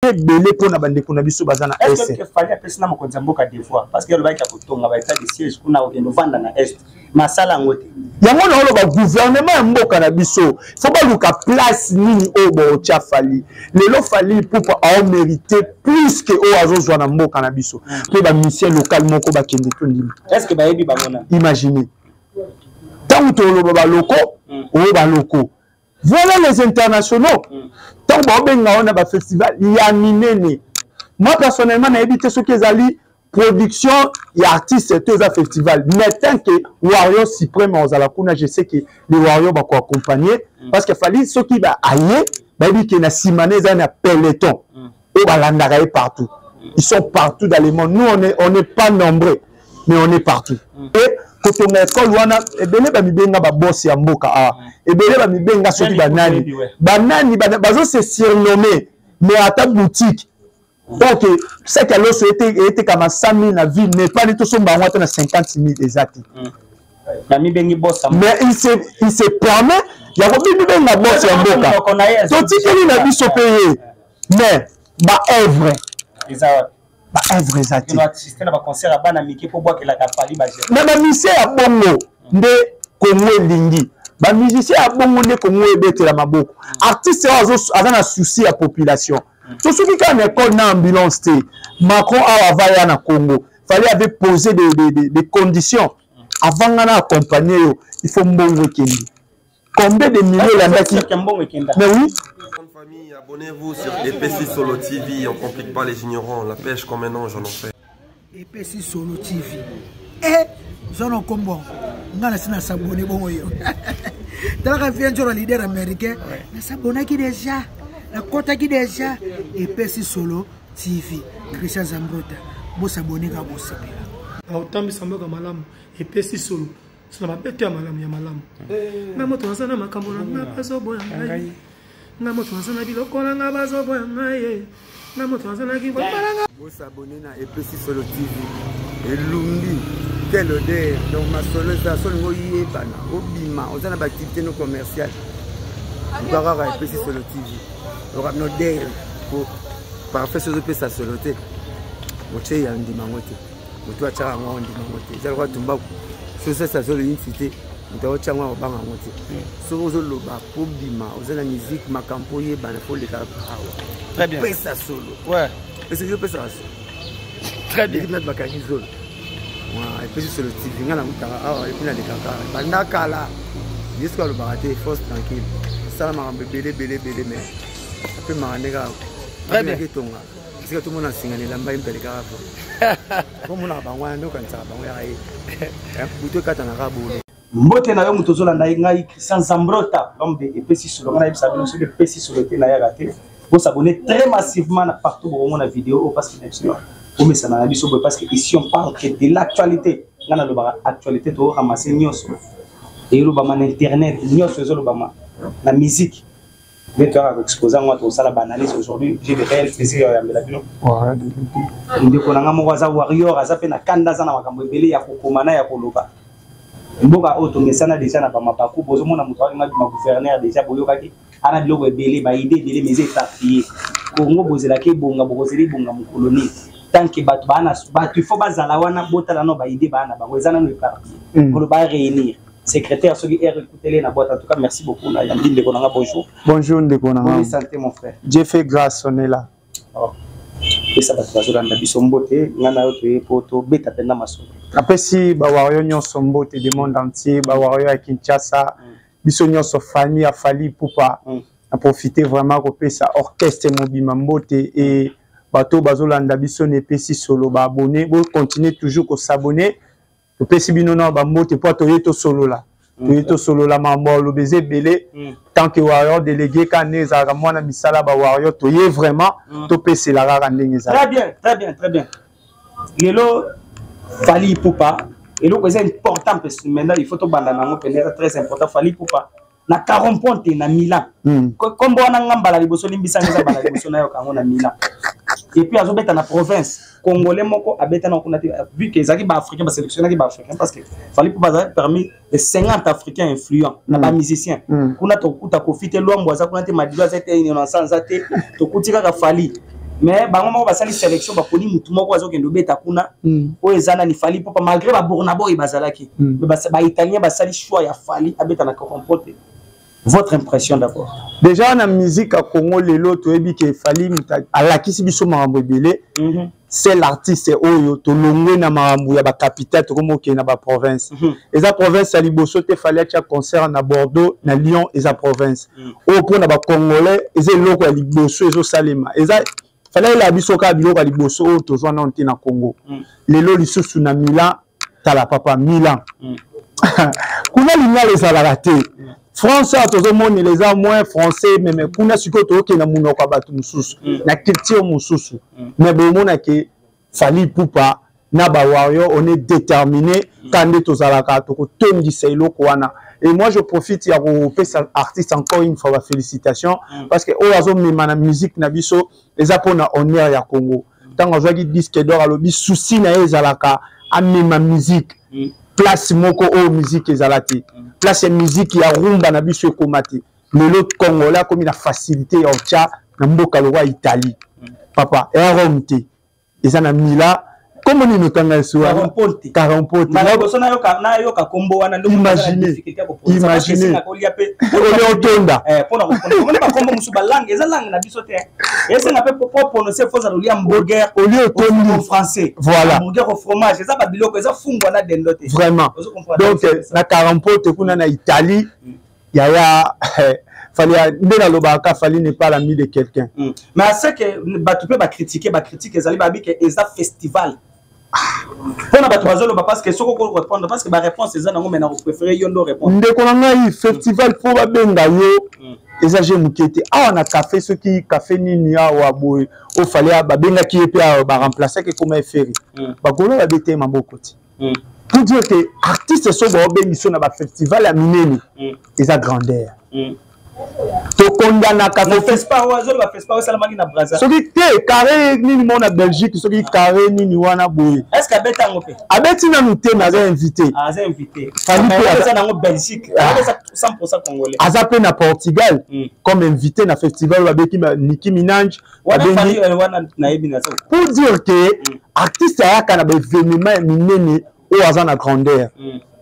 Ebele mpona bandeko na biso baza na est. Fally apesi na mokonzi ya mboka devoir, parce que alobaki akotonga ba état de siège kuna, akokende ovanda na est, masala yango te. Yango naoloba, gouvernement ya mboka na biso fo baluka place nini oyo baotya Fally. Lelo Fally Ipupa aomérite plus ke oyo azozwa na mboka na biso, mpe bamusicien local moko bakende tondima. Est ce que bayebi bango na? Imagine ntango toloba baloko oyo baloko, voilà les internationaux. Ntango baobenga wana bafestival ya minene, moi personnellement nayebi te soki ezali production ya artiste to eza festival, mais tant que warrior suprême ozala kuna, je sais que les warriors bakoaccompagner parce que Fally soki aye, bayebi ke na nsima na eza na peloton oyo balandaka ye partout. Ils sont partout dans le monde. Nous, on est pas nombreux, mais on est partout. Et kotonga ekole wana, ebele bamibenga babosi ya mboka awa, ebele bamibenga soki banani banani, bazo se surnommer, mais ata boutique, ok, saki ya loso etekama 100 000 na ville, mais pani tosomba yango ata na 50 000 eza te. Namibengi boss. Mais il se permet ya komibenga boss ya mboka. Totikeli na biso mpe ye, mais baœuvre baœuvre eza te. Na bamusicien ya bongo nde Kongo elingi, bamusicien ya bongo nde Kongo ebetela maboko. Artiste oyo aza na souci ya population. So soki kaka na école na ambulance te, Macron awa ava ya na Congo, Fally avait posé des conditions avant nga na accompagner yo, il faut mbongo ekende. Combien de millions elandaki? Mais oui. Famille, abonnez-vous sur Epesi Solo TV, on complique pas les ignorants, la pêche comme un ange en enfer. Epesi Solo TV. Eh, zona kombo. Nga na sina s'abonner bongo yo. Talaka vieux nzoro leader américain. Na s'abonnaki déjà. Na kotaki déjà. Epesi Solo TV. Christian Zambrota. Bo s'abonner ka bo sepela. Aotambisa mboka malamu, epesi solo so na mabeto ya malamu ya malamu. Nga moto aza na makambo na nga, bazoboya ngai. Nga moto aza na biloko na nga, bazoboya ngai. Nga moto aza na kibambala nga. Bosabone na Epesi Solo TV, elumbi quelle odeur. Donc masolo eza so olingi oyebana, obima, oza na baactivité no commerciale, luka kaka Epesi Solo TV. Okabino der po parfait. So ozopesa solo te, motie ya ndima yango te, moto atiaka yango ondima yango te. Eza lokola tumbaku, so osasa zolo inti te, moto aotya yango akobanga yango te. Soki ozoloba po bima, oza na musique, makambo po oyebana, po oleka awa, pesa solo. Esi opesaka solo. Très bien. Nati bakangi zolo, Epesi Solo TV. Nga nakutaka awa et puis nalekaka banda kala. Ye soki alobaka te, force tranquille, asala makambo ebele ebele ebele, mais apemaka nde kaka etonga esika tomona nsinga na elamba ye moto alekaka fo omonaka bango wana nde okanisaka bango yaka ye butu ekatanaka bolo. Mbote na yo moto ozolanda ye, ngai Christian Zambrota, l'homme de Epesi Solo. Ngai nayebisa bino, soki Epesi Solo te, nayaka te. Bosabonne très massivement na partout bokomona vidéo oyo, parce que na biso bomesana na biso boye, parce que ici on parle que de l'actualité. Ngai nalobaka actualité, toramasser nyonso eyolobama na internet, nyonso ezolobama na musique nde toyaka koexpose yango, tosala baanalyse. Aujourd'hui, j'ai de réel plaisir ya oyambela bino ndeko na nga moko aza warrior, aza mpe na kanda, aza na makambo ebele ya kokoma na ya koloba. Mboka oyo tomesana déjà na bamabaku, bozomona moto alinga bima gouverneur déjà, boyokaki ana biloko ebele, baidées ebele, mais eza éparpillé. Kongo bozelaki ebonga, bokozela ebonga mokolo nini? Tant que bato baa na bato, il faut bazala wana, botala no baidées baa na bango, eza nano éparpillé. Kolo baréunir secrétaire soki r écoutez na boîte. En tout cas, merci beaucoup na yambi ndeko nanga. Bonjour. Bonjour ndeko nanga. Bonne santé, mon frère. Dieu fait grâce, on est là. Oh. Pesa bato bazolanda biso mbote. Nga na yo toye po tobeta mpenza masolo. Napesi bawario nyonso mbote du monde entier, bawario ya Kinshasa, biso nyonso famille ya Fally Ipupa. Na profite vraiment kopesa orchestre mobima mbote e bato bazolanda biso na Epesi Solo. Baabonné, bocontinue toujours kosabonner. Topesi bino na bambote mpo toye tosolola, toye tosolola makambo ya oloba eza ebele. Tant que warrior délégué, ka nde ezalaka mwana misala bawarrior, toye vraiment topesela kaka ndenge ezala. Très bien, très bien, très bien. Lelo Fally Ipupa, eloko eza important mpe maintenant il faut tobanda nango mpenza, eza très important. Fally Ipupa na Caronponte na Milan. Kombo wana nga mbala liboso, limbisanga, eza mbala liboso nayoka yango na Milan. Et puis azobeta na province congolais moko abeta na kuna te, vu que ezalaki baafricain, basélectionnaki baafricain, parce que Fally mpo bazalaki parmi les 50 africains influents na bamusicien. Kuna tokuta Kofi te, Lwambo aza kuna te, Madilu aza te, Innocent aza te, tokuti kaka Fally. Mais bango moko basali sélection, baponi mutu moko azokende obeta kuna. Oyo eza nani? Fally Ipupa. Malgré baBurna Boy bazalaki, mais baitalien basali choix ya Fally abeta na Caramponte. Votre impression d'abord? Déjà na musique ya Congo lelo, toyebi ke Fally alakisi biso makambo ebele. C'est l'artiste oyo tolongwe na makambo ya bacapitale, tokomi okende na baprovince. Eza province ya liboso te Fally atia concert na Bordeaux, na Lyon. Eza province oyo mpona bacongolais eza eloko ya liboso ezosalema. Eza Fally ayelaka biso kaka biloko ya liboso oyo tozwa nano te na Congo. Lelo lisusu na Milan, tala papa, Milan kuna lingala ezalaka te. Français awa tozomonela eza moins français, même kuna sikoyo tokokende na monoko ya bato mosusu, na culture mosusu. Mais bomona ke Fally Ipupa na bawarrior, on est déterminé. Ka nde tozalaka, tokotongisa eloko wana. Et moi, je profite ya kopesa artiste encore une fois bafélicitation, parce que oyo azomema na musique na biso eza mpona honneur ya Congo. Ntango azwaki disque d'or, alobi souci na ye ezalaka amema musique place moko oyo musique ezala te, place ya musique ya rumba na biso ekóma te. Lelo congolais akomi na facilité ya otya na mboka lokwa Italie, papa, eya Rome te, eza na Milan. Kombo nini otanga esu wana? Caramponte. Nayoka kombo wana. Imagine, imagine, olia otonda. Mpona bakombo mosusu, balangue eza langue na biso te, esenga mpe po prononcer, faut ozala olia hamburger. Olia otondi. Français. Voilà. Hamburger au fromage, eza babiloko eza fungwa na dendo te. Vraiment. Donc na Caramponte kuna na Italie, yaya, Fally nde nalobaka, Fally n'est pas l'ami de quelqu'un. Mais à ce que bato mpe bacritique, bacritique ezali, babi ke eza festival mpona bato bazoloba, parce que soki okorépondre, parce que baréponse eza nango, mais na kopréféré yo ndo répondre. Ndeko na ngai, festival mpo babenga yo eza je moke te. Awa na café, soki café nini awa boye, oFally babengaki ye mpe awa, baremplaçaki ekoma eferi, bagolo babete ye maboko te. Pour dire que artiste so baobengi so na bafestival ya minene, eza grandeur. Tokondanaka soki te carré nini mo na Belgique, soki carré nini wana boye. Abeti nanu te, mais aza invité. Aza mpe na Portugal comme invité na festival babeki Nicki Minaj. Pour dire que artiste ayaka na baévénement ya minene, oyo aza na grandeur,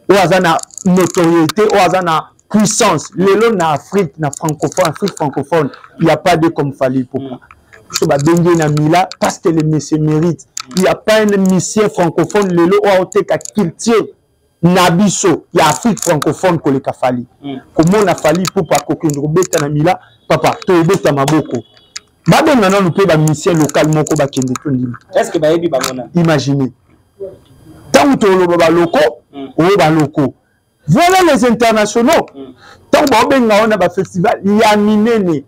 oyo aza na notoriété, oyo aza na puissance. Lelo na Afrique, na francophone, Afrique francophone, il y a pas de comme Fally Ipupa. Biso babengi na Milan parce que le monsieur mérite. Il y a pas un musicien francophone lelo oyo aoteka culture na biso ya Afrique francophone koleka Fally. Komona Fally Ipupa kokende kobeta na Milan, papa, toyebeta maboko. Babenga nanu mpe bamusicien local moko bakende, to ndima. Est ce que bayebi bango na? Imagine, ntango toloba baloko oyo baloko, voilà les internationaux. Ntango baobenga wana bafestival ya minene,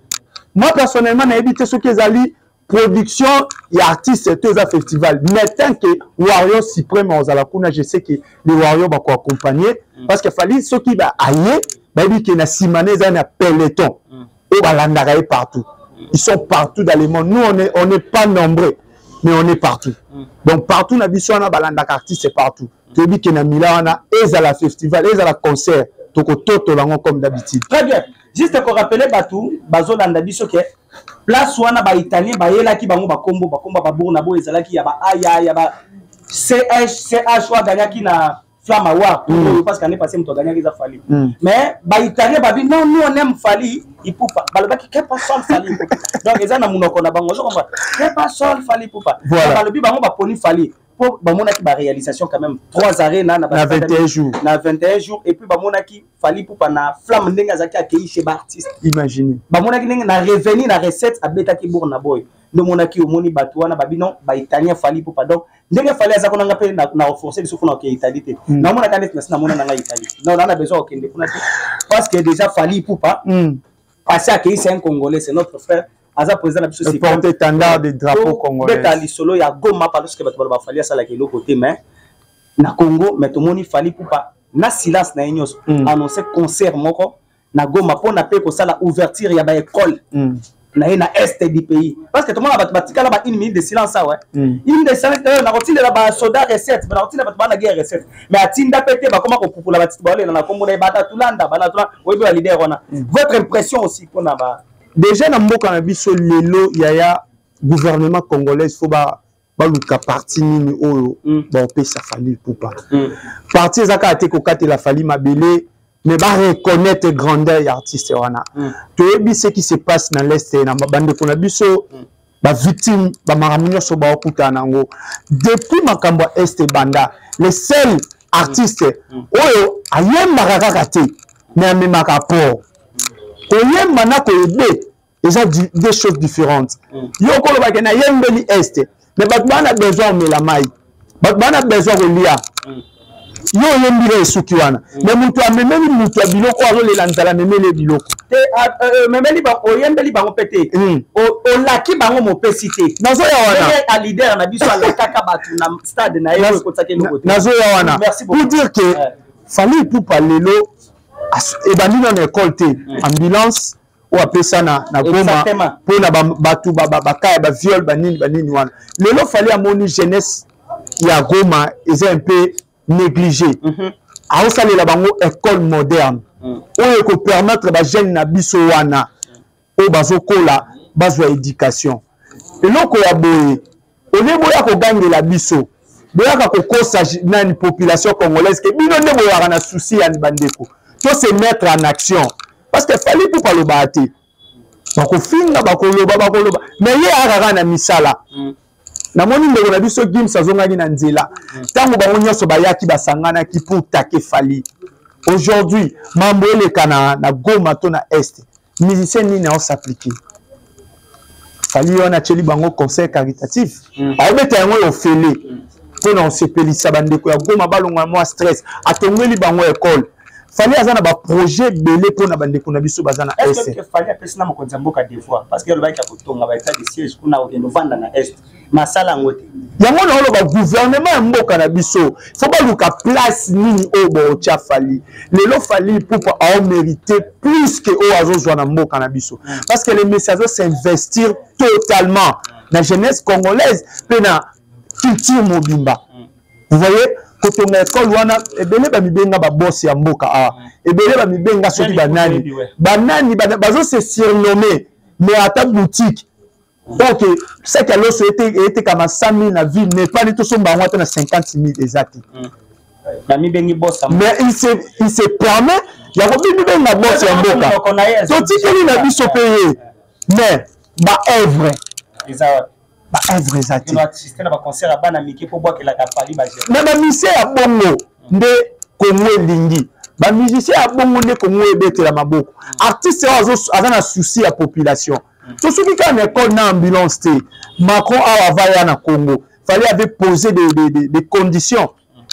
moi personnellement nayebi te soki ezali production ya artiste to eza festival, mais tant que warrior suprême ozala kuna, je sais que les warriors bakoaccompagner, parce que Fally soki aye, bayebi ke na nsima na eza na peloton oyo balandaka ye partout. Ils sont partout dans le monde. Nous, on est pas nombreux, mais on est partout. Donc partout na biso wana, balandaka artiste partout. Toyebi ke na Milan wana, ezala festival, ezala concert, tokototola yango comme d'habitude. Très bien. Juste korappeler bato bazolanda biso ke place wana, baitalien bayelaki bango bakombo, bakombo baBurna Boy ezalaki, ya baaya, ya ba ch ch oyo aganyaki na Flamme Award, parce qu'année passée moto aganyaki eza Fally. Mais baitalien babi: "Non, nous, on aime Fally Ipupa." Balobaki ke pas sol Fally Ipupa, donc eza na monoko na bango, ozo comprendre, ke pas sol Fally Ipupa. Balobi bango baponi Fally mpo bamonaki baréalisation quand même, trois arena na 21 jours. Na 21 jours. Et puis bamonaki Fally Ipupa na Flamme, ndenge azalaki akei chez baartiste. Imagine. Bamonaki ndenge na revenu, na recette abetaki Burna Boy, nde omonaki, omoni bato wana babi non, baitalien, Fally Ipupa. Donc ndenge Fally aza konanga mpe na renforcer biso mpona okende Italie te. Naomonaka neti nasi namona nanga Italie. Non, naa na besoin okende kuna te, parce que déjà Fally Ipupa passé akei, c'est un Congolais, c'est notre frère, aza président na biso. Porte étendard de drapeau congolais. Beta lisolo ya Goma, parce que bato baloba Fally asalaka eloko te mais na Congo. Mais tomoni Fally Ipupa na silence na ye nyonso, annonce concert moko na Goma mpona mpe kosala ouverture ya baécole na ye na est du pays, parce que tomona bato batikala ba une minute de silence awa, une minute de silence nakotindela basoda recette, nakotindela bato bana guerre recette, mais atinda mpe te. Bakoma kopupula batiti, baolela na kombo na ye, batatulanda banatulanda, oyebi baleader wana. Votre impression aussi mpona ba Déjà na mboka na biso lelo, yaya. Gouvernement congolais, faut ba baluka parti nini oyo baopesa Fally Ipupa. Parti eza kaka te kokatela Fally mabele, mais bareconnaître grandeur ya artiste wana. Toyebi ce qui se passe na l'Est, na bandeko na biso bavictime, bamakambo nyonso baokutana nango depuis makambo ya Est ebanda. Le seul artiste oyo ayembaka kaka te, mais amemaka apport. Koyemba na koyebe eza deux choses différentes. Yo okolobake nayembeli Est, mais bato baa na besoin omela mai, bato baa na besoin kolia. Yo oyembi ka esuki wana, mais moto amemeli moto ya biloko azolela nzala, amemeli ye biloko. Te, memeli oyembeli bango mpe te, olaki bango mopesi te. Nazoya wana. A leader na biso alakaka bato na stade na ye oyo ekotisaki eloko te. Nazoya wana pour dire que Fally Ipupa lelo ebandi nano école te, ambulance oyo apesa na Goma mpona bato baka ya baviol, banini banini wana. Lelo Fally amoni jeunesse ya Goma eza un peu négligé, aosalela bango école moderne oyo ekopermettre bajeune na biso wana oyo bazokola bazwa éducation. Eloko ya boye olie, boya kogangela biso, boyaka kokosa nani? Population congolaise, ke bino nde boyaka na souci ya bandeko. To se mettre en action, parce que Fally Ipupa alobaka te, bakofinga, bakoloba, bakoloba, mais ye ayaka kaka na misala. Namoni ndeko na biso Gims azongaki na nzela ntango bango nyonso bayaki, basanganaki pour attaquer Fally. Aujourd'hui mambo eleka na Goma to na Est, musicien nini aos'appliquer? Fally wana atieli bango concert caritatif, aobeta yango ya ofele mpona kosepelisa bandeko ya Goma, balonga mwa stress. Atongeli bango école. Fally aza na baprojet ebele mpona bandeko na biso baza na Est. Fally apesi na mokonzi ya mboka devoir, parce que alobaki ya kotonga ba état de siège kuna, okende ovanda na Est, masala yango te. Yango na oloba, gouvernement ya mboka na biso fo baluka place nini oyo baotya Fally. Lelo Fally Ipupa aomérite plus que oyo azozwa na mboka na biso, parce que le messi azosinvestir totalement na jeunesse congolaise mpe na culture mobimba. Vous voyez, kotonga ekole wana, ebele bamibenga babosi ya mboka awa, ebele bamibenga soki banani banani, bazose surnommer, mais ata boutique, ok, saki ya loso etekama 100 000 na ville, mais pani tosomba yango ata na 50 000 eza te. Bamibengi boss. Mais il se permet ya kobimibenga boss ya mboka. Totikeli na biso mpe ye, mais baœuvre, baœuvre eza te. Mais bamusicien ya bongo nde Kongo elingi, bamusicien ya bongo nde Kongo ebetela maboko. Artiste oyo aza na souci ya population. To soki kaka na école na ambulance te, Macron awa ava ya na Congo, Fally avait posé des conditions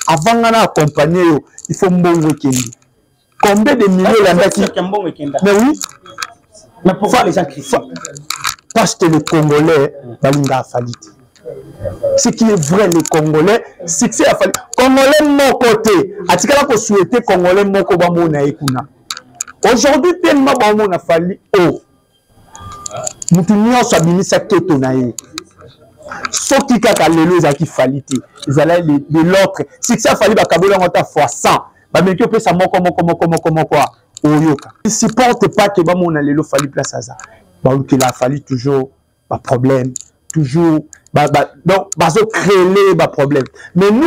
avant nga na accompagner yo, il faut mbongo ekende. Combien de millions elandaki? Mais oui. Mais pourquoi les gens critiquent? Parce que les Congolais balingaka Fally te. Ce qui est vrai, les Congolais, succès ya Fally, Congolais moko te atikala kosouhaiter Congolais moko bamona ye kuna. Aujourd'hui tellement baomona Fally o mutu nyonso abimisa keto na ye. Soki kaka lelo ezalaki Fally te, ezalaki de l'autre, succès ya Fally bakaboli yango ata fois 100, bameki opesa moko moko moko moko moko, oyoka supporte pas ke bamona lelo Fally place aza. Balukela Fally toujours baproblème, toujours donc bazocréer baproblème. Mais nous,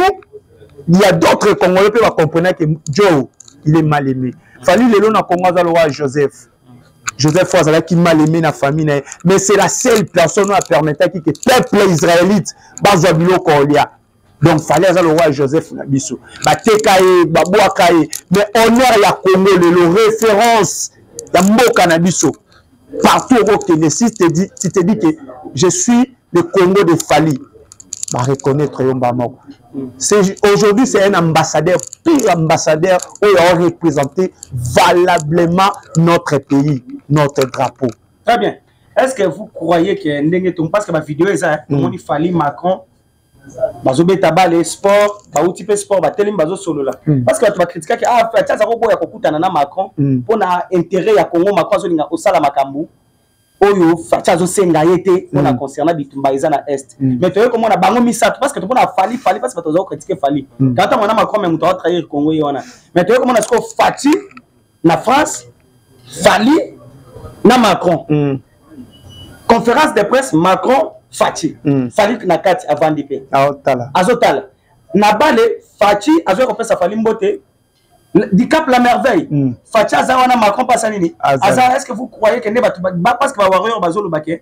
il y a d'autres Congolais mpe bacomprenait que Joe, il est mal aimé. Fally lelo na Congo aza lowa Joseph. Joseph oyo azalaki mal aimé na famille na ye, mais c'est la seule personne oyo apermettaki ke peuple israélite bazwa biloko olia. Donc Fally aza le roi Joseph na biso. Bateka ye, babwaka ye, mais honneur ya Congo lelo, référence ya mboka na biso partout okokende, si te dis, tu te dis que je suis le Congo de Fally, bareconnaître yo mba moko. Aujourd'hui, c'est un ambassadeur, pire ambassadeur oyo a représenté valablement notre pays, notre drapeau. Très bien. Est-ce que vous croyez que ndenge to, parce que ba vidéo eza, tomoni Fally, Macron bazobeta bale, sport, bauti mpe sport, batelemi, bazosolola, parce que bato bakritikaki: ah, Fati aza koboya kokutana na Macron mpona intérêt ya Congo, Macron azolinga kosala makambo oyo Fati azosenga ye te mpona concernant bitumba eza na Est. Mais toyei komona bango misato, parce que tomona Fally, Fally, parce que bato baza kocritiquer Fally kaka ntango na Macron, mais moto aotrahir Congo ye wana. Mais toyei komona sikoyo Fati na France, Fally na Macron, conférence de presse, Macron. Fatshi. Fally na kati avandi mpe azotala na bale. Fatshi azoya kopesa Fally mbote Dicap la Merveille. Fatshi aza wana, Macron mpasa nini aza. Est ce que vous croyez que nde bato, parce que bawarrior bazoloba ke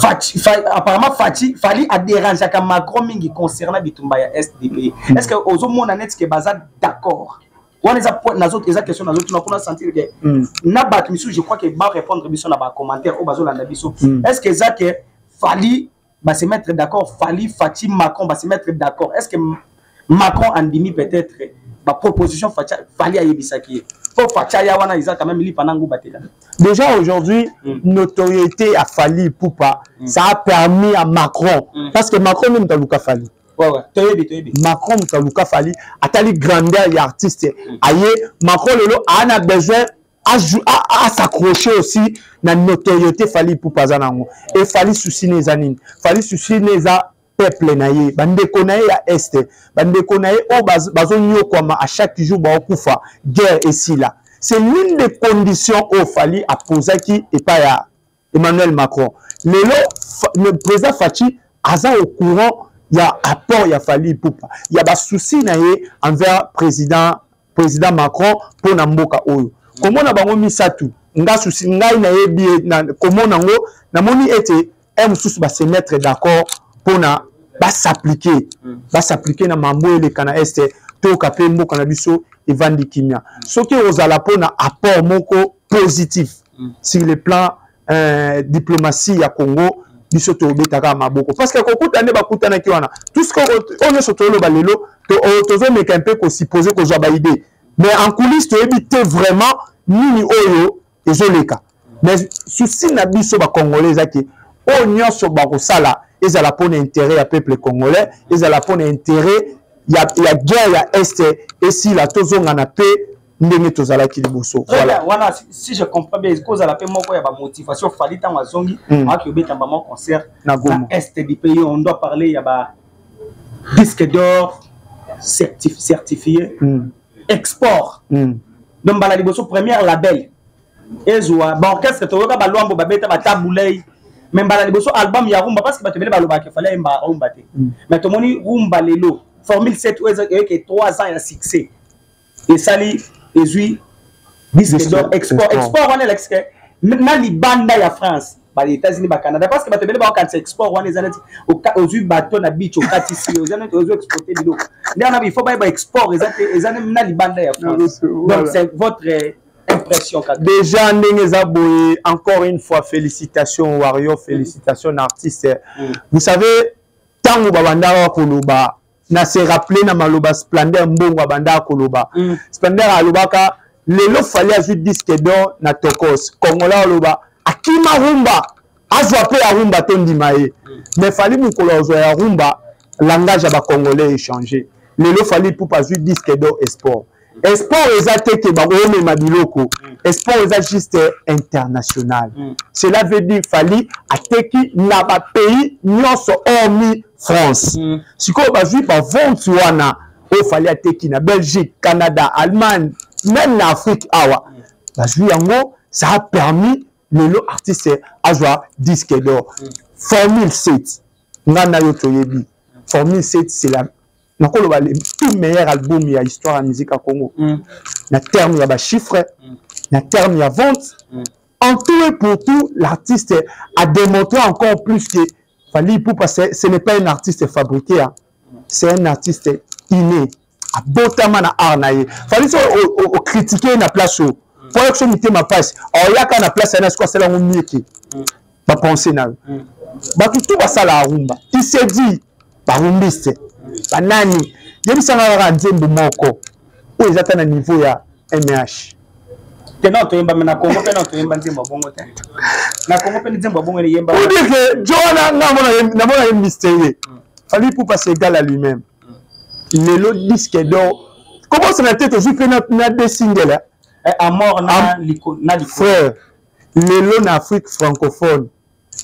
Fatshi, apparemment Fatshi, Fally adérangeaka Macron mingi concernant bitumba ya est du pays. Est ce que ozomona neti ke baza d'accord wana? Eza point nazo, eza question nazotuna kuna, sentir ke na bato misusu, je crois que ba répondre biso na bacommentaire oyo bazolanda biso. Est ce que eza ke Fally ba se mettre d'accord, Fally, Fatshi, Macron ba se mettre d'accord? Est ce que Macron andimi peut-être baproposition Fatshi, Fally ayebisaki ye po Fatshi aya wana? Eza quand même lipa na nguba te. Déjà aujourd'hui, notoriété à Fally Ipupa, ça a permis à Macron, parce que Macron même aluka Fally. Ouais. Toyebi, toyebi. Macron moto aluka Fally, atali grandeur ya artiste. Aye, Macron lelo a besoin à s'accrocher aussi na notoriété Fally Ipupa aza nango. Et Fally, souci na eza nini? Fally, souci na eza peuple na ye, bandeko na ye ya est, bandeko na ye oyo bazonyokwama à chaque jour, baokufa, guerre esila. C'est l'une des conditions oyo Fally apozaki epai ya Emmanuel Macron. Lelo le président Fatshi aza au courant ya apport ya Fally Ipupa, ya basouci na ye envers président Macron mpo na mboka oyo. Komona bango misato, nga souci ngai nayebi komona yango, namoni ete un mosusu base mettre d'accord mpona bas'appliquer, bas'appliquer na mambo eleka na est, toyoka mpe mboka na biso evandi kimia. Soki ozala mpona apport moko positif sur le plan diplomatie ya Congo, biso tobetaka maboko, parce que kokuta nde bakutanaki wana, tout ce oyo nyonso toloba lelo, tozomeka mpe kosupposer, kozwa baidée, mais en coulisse toyebi te vraiment nini oyo ezoleka. Mais souci na biso bacongolais eza ke oyo nyonso bakosala ezala mpona intérêt ya peuple congolais, ezala mpona intérêt ya guerre ya est esila, tozonga na pe ndenge tozalaki liboso. Voilà wana, si je comprends bien, ekozala mpe moko ya bamotivation Fally ntango azongi, akoki obeta bango concert na Goma. Est du pays. On doit parler ya ba disque d'or certifié, export. Donc mbala liboso, première label ezwa baorchestre, toyoka balwambo babeta batabulei, mais mbala liboso album ya rumba, parce que bato ebele balobaka Fally ayemba rumba te, mais tomoni rumba lelo, Formule 7 oyo eyeke 3 ans ya succès esali, ezwi disque d'or, export. Export wana elakisi ke na libanda ya France, ba États-Unis, ba Canada, parce que bato ebele baokanisa export wana eza neti ozwi bato na beach, okatisi, eza neti ozwi exporte biloko. Nde wana il faut bayeba, export eza te, eza na libanda ya France. Donc c'est votre impression kaka. Déjà ndenge eza boye, encore une fois félicitations Warrior, félicitations na artiste. Vous savez, ntango babandaka koloba, na se rappeler na maloba Splendeur Mbongo abandaka koloba. Splendeur alobaka lelo Fally azwi disque d'or na Tokos, Congolais aloba akima rumba, azwa mpe ya rumba, tondima ye. Mais Fally, mokolo azwa ya rumba, langage ya bacongolais échange. Lelo Fally Ipupa azwi disque d'or export. Export eza te ke bakomema biloko, export eza juste international. Cela veut dire Fally ateki na bapays nyonso hormis France. Sikoyo bazwi bavente wana oyo Fally ateki na Belgique, Canada, Allemagne, même na Afrique awa, bazwi yango, ça a permis lelo artiste azwa disque d'or. Formule 7, nga na yo toyebi Formule 7, c'est la, nakoloba, le tout meilleur album ya histoire ya musique ya Congo, na terme ya bachiffre, na terme ya vente. En tout et pour tout, l'artiste a démontré encore plus que Fally Ipupa, ce n'est pas un artiste fabriqué, hein. C'est un artiste inné, abotama na art na ye. Fally, so ocritique na place oyo, po ayokisa so mitema mpasi, aoyaka na place yana, siko asala yango mieke bapense na yo. Bato tu basala rumba, il s'est dit barumbiste banani, yebisanga kaka nzembo moko oyo eza ta na niveau ya mh. Te, non, toyemba me na Congo mpe na toyemba nzembo ya bongo te. Na Congo mpe nzembo ya bongo eyemba. Pour dire que jo wana, namona ye mystérieux. Fally Ipupa, c'est égal à lui-même. Lelo disque d'or kobosana te, tozwi mpe na deux single. Amor na liko na liko. Frère, lelo na Afrique francophone,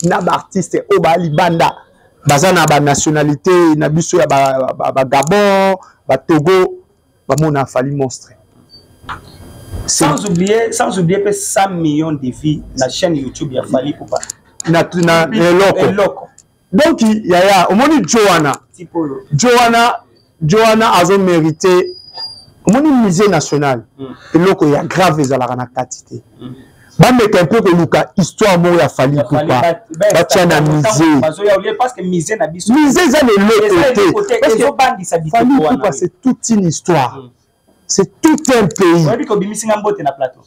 na baartiste oyo baa libanda, baza na banationalité na biso ya baGabon, baTogo, bamona Fally monstre. Sans oublier, sans oublier mpe 100 millions de vues na chaîne YouTube ya Fally Ipupa. na eloko. Donc yaya, omoni jo wana, jo wana, jo wana azo mérite. Omoni musée national, eloko ya grave ezalaka na kati te. Bameka mpe koluka histoire moko ya Fally Ipupa, batia na musée. Musée eza na eloko te. Fally Ipupa, c'est toute une histoire, c'est tout un pays. Obimisinga mbote na plateau,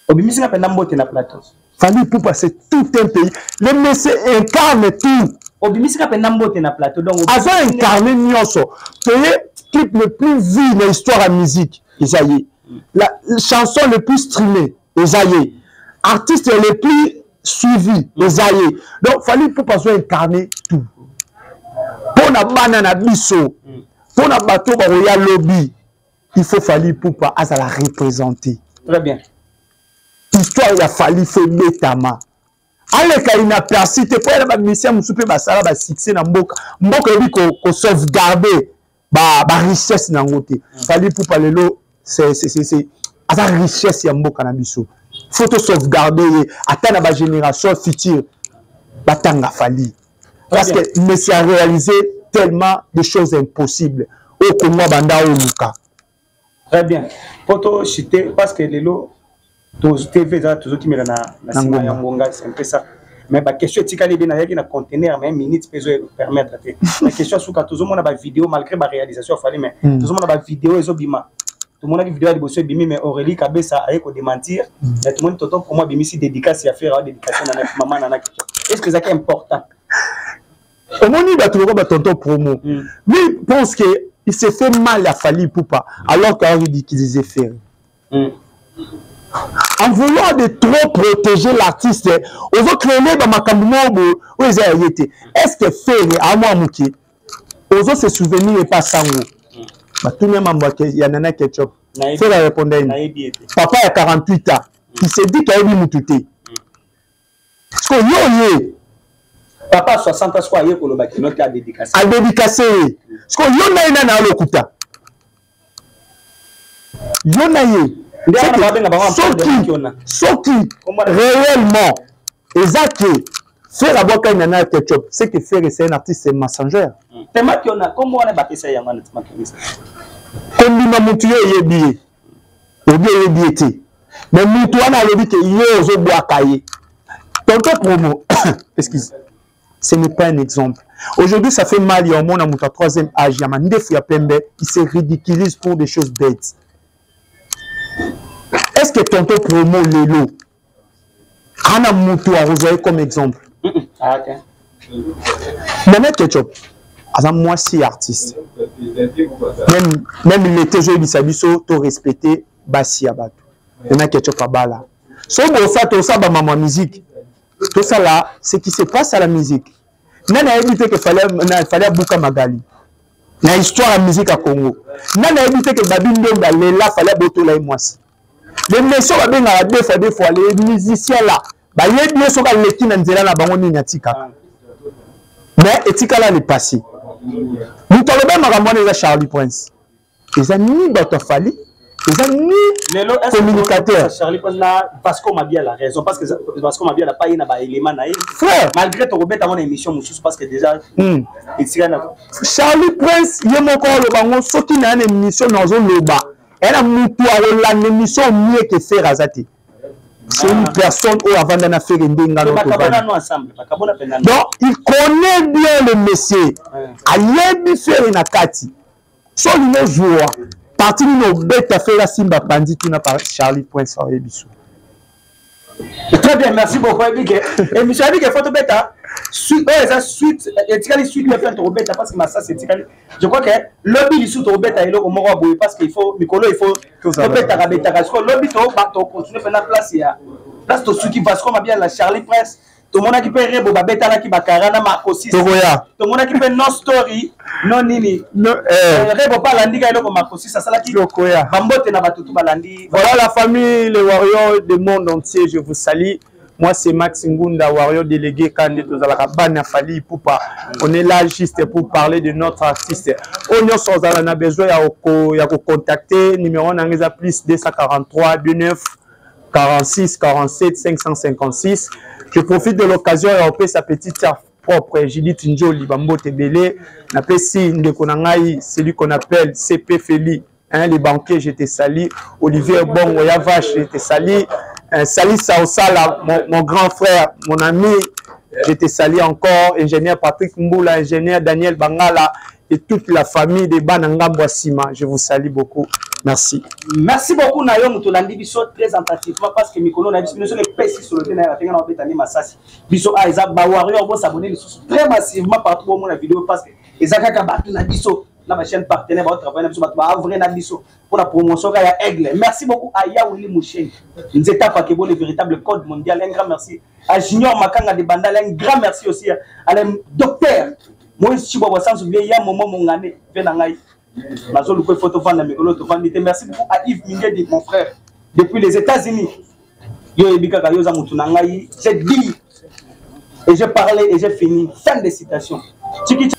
obimisinga mpenza mbote na plateau. Fally Ipupa, c'est tout un pays. Le monsieur incarne tout. Obimisika mpenza mbote na plateau, donc azo incarne nyonso. Toye clip le plus vu na histoire ya musique eza ye, la chanson le plus streamée eza ye, artiste le plus suivi eza ye. Donc Fally Ipupa azo incarne tout mpo na bana na biso, mpo na bato bakoya lobi. Il faut Fally Ipupa azala représenté. Très bien. Histoire ya Fally faut ebetama, aleka inaperçu te, mpo ya na bamusicien mosusu mpe basala basuccès na mboka. Mboka eyebi kosauvegarde barichesse na yango te. Fally Ipupa lelo aza richesse ya mboka na biso. Faut tosauvegarde ye, ata na bagénération future batanga Fally, parce que monsieur a réalisé tellement de choses impossibles oyo Kongo abanda oluka. Très bien. Po tochite, parce que lelo TV eza, tozokimela na nsima ya ngonga, c'est un peu ça. Mais baquestion etikali ebe, nayaki na conteneur, mais minute mpe ezopermettre te. Baquestion ya suka: tozomona bavidéo, malgré baréalisation ya Fally, mais tozomona bavidéo ezobima. Tomonaki vidéo ya liboso ebimi, mais Aurélie Kabesa aye kodémentir. Mais tomoni tonton promo abimisi dédicace ya Ferre, dédicace na mama Nana. Est ce que ezalaki important? Omoni bato lokola batonton promo, lui pense que il s'est fait mal à Fally Ipupa alors qu'il a ridiculisé Ferre. En voulant de trop protéger l'artiste, ozocréer bamakambo moko boye oyo eza ya ye te. Est ce que Ferre amwa moke ozo se souvenir epa sango batuni ya mambo ya Nana Ketchup, Ferre arépondre ye? Papa ya 48 ans, il se dit qu'ayebi mutu te. Parce que yo ye Papa 60 ans sikoyo aye koloba kino te adédicace. Adédicace ye. Sikoyo yo na ye nani alokuta? Yo na ye, soki réellement eza ke Ferre abwaka Nana ya Ketchup, c'est que Ferre, c'est un artiste mensongère. Kondima motu yo oyebi ye, obi oyebi ye te, mais motu wana alobi ke yo ozobwaka ye. Tonton promo, excuse, ce n'est pas un exemple. Aujourd'hui, ça fait mal. Il y a au moins un troisième âge, il y a mandefu ya pembe, il se ridiculise pour des choses bêtes. Est-ce que tonton promo lelo ana mutu akozwa comme exemple? Ah, okay. Nana Ketchup aza mwasi ya artiste. Même lete ezoyebisa biso to respecte basi ya bato. Nana Ketchup abala. So bosa tosala bamama ya musique, tosala ce qui se passe à la musique. Nani ayebi te ke Fally abuka Magali na histoire ya musique ya Congo? Nani ayebi te ke Babi Ndombe alela Fally abotola ye mwasi? Les messieurs babengaka deux fois deux fois, les musiciens là bayebi ye, soki aleki na nzela na bango nini atikaka. Mais etikala le passé. Moto aloba makambo wana eza Charlie Prince, eza ni bato ya Fally, eza ni communicateur. Charlie Prince na Vasco Mabiala raison, parce que Vasco Mabiala pa ye na baélément na ye. Frère. Malgré tokobeta ngo na émission mosusu, parce que déjà etika na Charlie Prince ye moko aloba ngo, soki na ye na émission nazoloba eya na mutu akolanda émission mieux que Ferre aza te. C'est une personne oyo avanda na Ferre ndenge. Donc il connaît bien le monsieur, ayebi Ferre na kati. So olingi ozwa parti nini obeta Ferre asimba pandi, tuna par Charlie Prince, aoyebi so. Très bien, merci beaucoup. Ebike émission, ebike faut tobeta suite oyo eza suite, etikali suite te fin tokobeta, parce que masasi etikali. Je crois que lobi lisusu tokobeta eloko moko ya boye, parce que il faut mikolo, il faut tobetaka betaka. Sikoyo lobi tocontinue mpena place ya place tosuki. Vasco Mabia la Charlie Prince, tomonaki mpe Rebo babetalaki bakara na Marcosis. Tokoya. Tomonaki mpe no story no nini. No, eh. Rebo mpe alandika eloko Marcosis asalaki. Tokoya. Bambote na bato tu balandi. Voilà la famille, les warriors du monde entier, je vous salue. Moi, c'est Max Ngunda, warrior délégué Kande tozalaka bana Fally Ipupa. On est là juste pour parler de notre artiste. Oyo nyonso ozala na besoin ya ko contacter, numéro na nga eza plus 243 29. 46 47 556. Je profite de l'occasion ya opesa petite sœur propre Judith Njoli bambote ebele. Napesi ndeko na ngai celui qu'on appelle CP Feli, hein, les banquiers, je te salue. Olivier Bongo Yavache, je te salue. Sali Saosala, mon grand frère, mon ami, je te salue encore. Ingénieur Patrick Mboula, ingénieur Daniel Bangala et toute la famille de Banangambwa Sima, je vous salue beaucoup. Merci. Merci beaucoup Nayo Mutolandi biso très attentivement parce que mikolo na biso biso les pesi sur le terrain na tenga na beta ni masasi. Biso a eza ba warrior bo s'abonner très massivement partout au monde la vidéo parce que eza kaka batu na biso na ba chaîne partenaire ba travailler na biso batu ba vrai na biso pour la promotion ya Aigle. Merci beaucoup à Yaouli Mouchen. Nzeta Pakebo le véritable code mondial. Un grand merci à Junior Makanga de Bandal, un grand merci aussi à le docteur Moïse Chibobo sans oublier ya Momo Mongane pe na ngai. Nazoluka il faut tovanda mikolo tovandi te. Merci beaucoup à Yves Mingedi mon frère depuis les États-Unis. Yo yebi kaka yo za mutu na ngai. J'ai dit et j'ai parlé et j'ai fini. Fin de citation. Tiki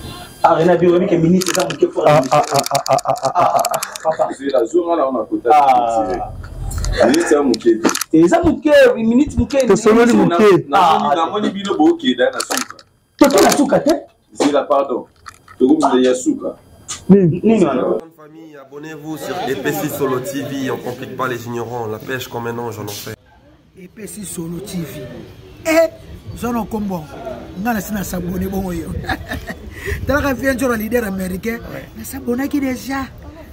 Arena Biro que ministre eza moke fort. Ah ah ah ah ah ah ah. Papa. C'est la zone là on a kota. Ah. Minute ya moke. Eza moke, minute moke. Tosololi moke. Namoni bino bokenda na suka. Toto na suka te. Zela pardon. Tokomisa ya suka. Nini wana? Famille, abonnez-vous sur Epesi Solo TV, on complique pas les ignorants, la pêche comme un ange en enfer. Epesi Solo TV. Eh, zona kombo. Nga na sina s'abonner bongo yo. Talaka vieux nzoro leader américain. Na s'abonnaki déjà.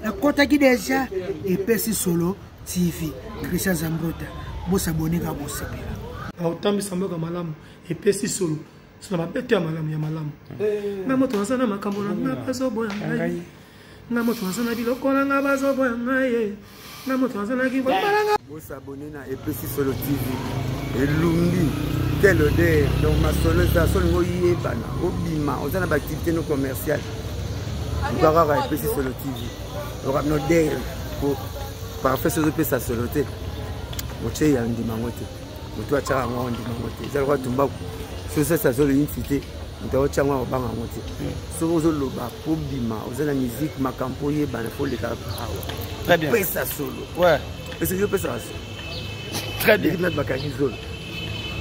Na kotaki déjà. Epesi Solo TV. Christian Zambrota. Bo s'abonner ka bo sepela. Otambisa mboka malamu epesi solo solo mabe to ya malamu ya malamu. Nga moto naza na makambo na nga bazoboya ngai. Nga moto naza na biloko na nga bazoboya ngai. Nga moto naza na kimbala. Bosabone na Epesi Solo TV. Elumbi quelle odeur. Donc masolo eza solo ngo yebana obima oza na ba activité no commerciale. Kaka Epesi Solo TV. Donc no odeur ko parfait sozo pesa solo te. Otie ya ndima ngo te. Moto atiaka yango ndima ngo te. Eza lokola tumbaku. Soso sasa solo yinti te. Moto aotia yango akobanga yango te. Soki ozoloba po bima oza na musique makambo oyebana fo oleka awa. Très bien. Pesa solo. Ouais. Pesa yo pesa solo. Très bien. L'équipe bakangi zolo.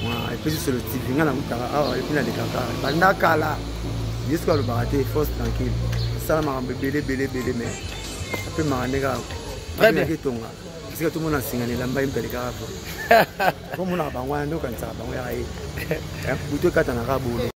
Ouais, epesi solo TV nga na mutaka awa epi na lekaka. Banda kala. Yesu alobaka te force tranquille. Sala makambo ebele ebele ebele mais apemaka nde kaka. Très bien. Etonga. Esika tomona singa na elamba ye moto alekaka po. Omonaka bango wana nde okanisaka bango yaka ye. Butu ekatanaka bolo.